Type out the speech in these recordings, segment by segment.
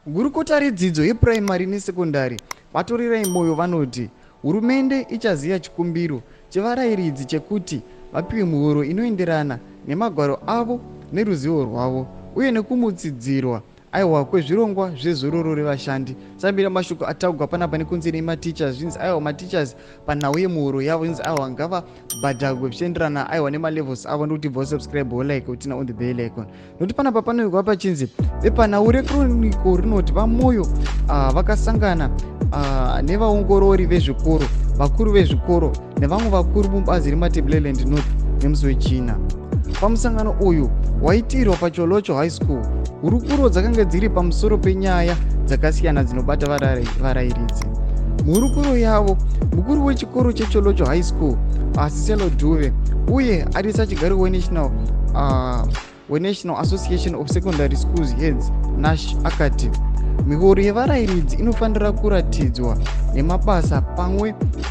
Gurukota redzidzo yepuraimari nesekondari, VaTorerai Moyo, vanoti hurumende ichazeya chikumbiro chevarairidzi chekuti vapiwe mihoro inoenderana nemagwaro avo neruzivo rwavo uye nekumutsidzirwa aiwa kwezvirongwa zvezororo revashandi. Sambira mashoko ataugwa panapa nekunze nemateachers, zvinzi aiwa mateachers panhau yemuhoro yavo zvinzi aiwa ngavabhadharwe zvichienderana aiwa nemalevels avo. Ndokuti bva subscribe, wolike, uturn on the bell icon, nokuti panapa panoigwa pachinzi bepanhau reChronicle rinoti VaMoyo vakasangana nevaongorori vezvikoro, vakuru vezvikoro nevamwe vakuru mubazi reMatabeleland North nemusi weChina. Pamusangano uyu waitirwa paCholocho High School, hurukuro dzakanga dziri pamusoro penyaya dzakasiyana dzinobata varairidzi. Muhurukuro yavo, mukuru wechikoro cheCholocho High School, Siselo Dhuve, uye ari sachigaro weNational Association of Secondary Schools Heads, NASH, akati mihoro yevarairidzi inofanira kuratidzwa nemabasa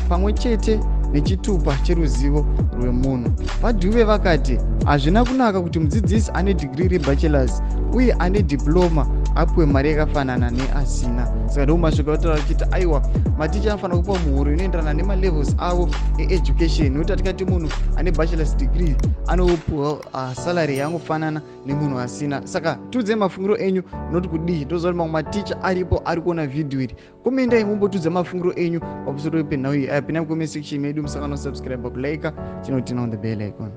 pamwe chete nechitupa cheruzivo rwemunhu. VaDhuve vakati hazvina kunaka kuti mudzidzisi ane dhigiri rebachelors uye ane diploma apiwe mari yakafanana neasina. Saka ndo mashoko ataura achiti aiwa, maticha anofanira kupiwa muhoro inoenderana nemalevels avo eeducation, nokuti atikati munhu ane bachelors degree anopiwa salary yangofanana nemunhu asina. Saka tiudzei mafungiro enyu, noti kudii? Toziva kuti mamwe maticha aripo ari kuona vhidhiyo iri. Komendai mumbotudza mafungiro enyu pamusoro penhau iyi. Apinda mucomment section medu, musangano subscribe, kulike, chinoturn on the bell icon.